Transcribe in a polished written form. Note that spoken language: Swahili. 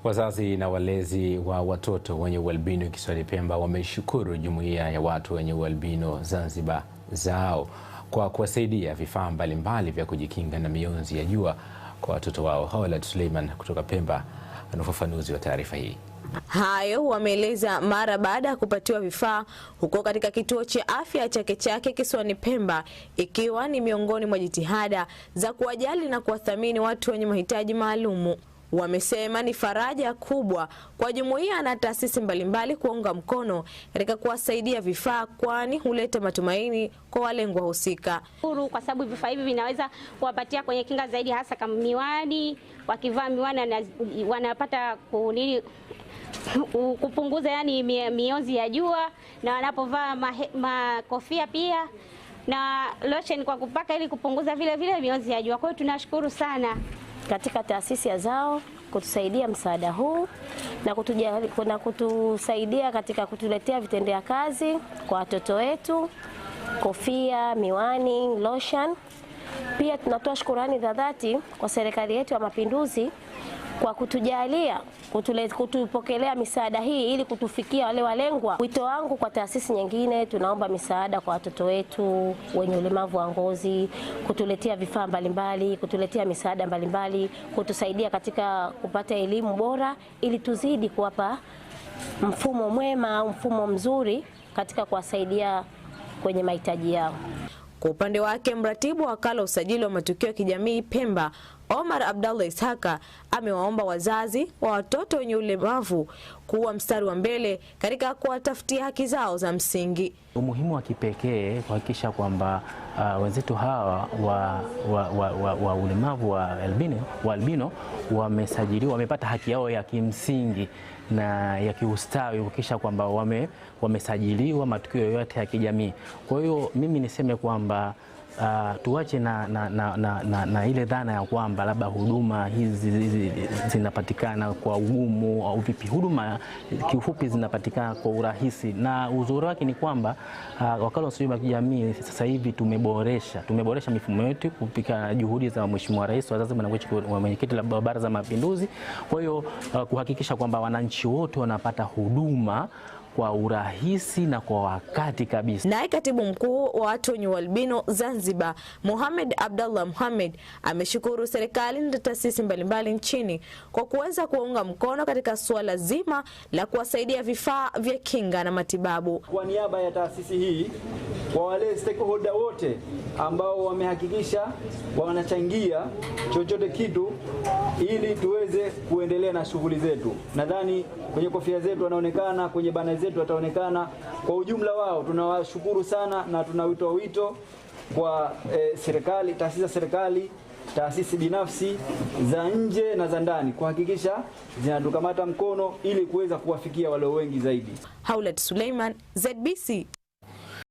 Wazazi na walezi wa watoto wenye ualbino kisiwani Pemba wameshukuru jumuiya ya watu wenye ualbino Zanzibar ZAO kwa kuwasaidia vifaa mbalimbali vya kujikinga na mionzi ya jua kwa watoto wao. Hawlat Suleiman kutoka Pemba ana ufafanuzi wa taarifa hii. Hayo wameeleza mara baada ya kupatiwa vifaa huko katika kituo cha afya Chake Chake kisiwani Pemba, ikiwa ni miongoni mwa jitihada za kuwajali na kuwathamini watu wenye mahitaji maalumu. Wamesema ni faraja kubwa kwa jumuiya na taasisi mbalimbali kuunga mkono katika kuwasaidia vifaa, kwani huleta matumaini kwa walengwa husika. Kwa sababu vifaa hivi vinaweza kuwapatia kwenye kinga zaidi, hasa kama miwani, wakivaa miwani wanapata kupunguza yani mionzi ya jua, na wanapovaa makofia pia na lotion kwa kupaka ili kupunguza vile vile mionzi ya jua. Kwa hiyo tunashukuru sana katika taasisi ya ZAO kutusaidia msaada huu na kutusaidia katika kutuletea vitendea kazi kwa watoto wetu, kofia, miwani, lotion. Pia tunatoa shukrani za dhati kwa serikali yetu ya Mapinduzi kwa kutujalia kutupokelea misaada hii ili kutufikia wale walengwa. Wito wangu kwa taasisi nyingine, tunaomba misaada kwa watoto wetu wenye ulemavu wa ngozi, kutuletea vifaa mbalimbali, kutuletea misaada mbalimbali, kutusaidia katika kupata elimu bora ili tuzidi kuwapa mfumo mwema au mfumo mzuri katika kuwasaidia kwenye mahitaji yao. Kwa upande wake, mratibu wa wakala usajili wa matukio ya kijamii Pemba, Omar Abdallah Ishaka, amewaomba wazazi wa watoto wenye ulemavu kuwa mstari wa mbele katika kuwatafutia haki zao za msingi. Umuhimu wa kipekee kuhakikisha kwamba wenzetu hawa wa ulemavu wa albino wamesajiliwa, wamepata haki yao ya kimsingi na ya kiustawi, kuhakikisha kwamba wamesajiliwa matukio yote ya kijamii. Kwa hiyo mimi niseme kwamba tuache na ile dhana ya kwamba labda huduma hizi zinapatikana kwa ugumu au vipi. Huduma kiufupi zinapatikana kwa urahisi, na uzuri wake ni kwamba wakala wa usajili wa kijamii sasa hivi tumeboresha mifumo yetu kupitia juhudi za Mheshimiwa Rais wa Zanzibar na mwenyekiti la Baraza la Mapinduzi. Kwa hiyo kuhakikisha kwamba wananchi wote wanapata huduma kwa urahisi na kwa wakati kabisa. Naye katibu mkuu wa watu wenye ualbino Zanzibar, Mohamed Abdallah Mohamed, ameshukuru serikali na taasisi mbalimbali nchini kwa kuweza kuunga mkono katika suala zima la kuwasaidia vifaa vya kinga na matibabu. Kwa niaba ya taasisi hii, kwa wale stakeholder wote ambao wamehakikisha wanachangia chochote kitu ili tuweze kuendelea na shughuli zetu. Nadhani kwenye kofia zetu wanaonekana, kwenye bana zetu wataonekana. Kwa ujumla wao tunawashukuru sana, na tunawitoa wito kwa serikali, taasisi za serikali, taasisi binafsi za nje na za ndani kuhakikisha zinatukamata mkono ili kuweza kuwafikia wale wengi zaidi. Haulat Suleiman, ZBC.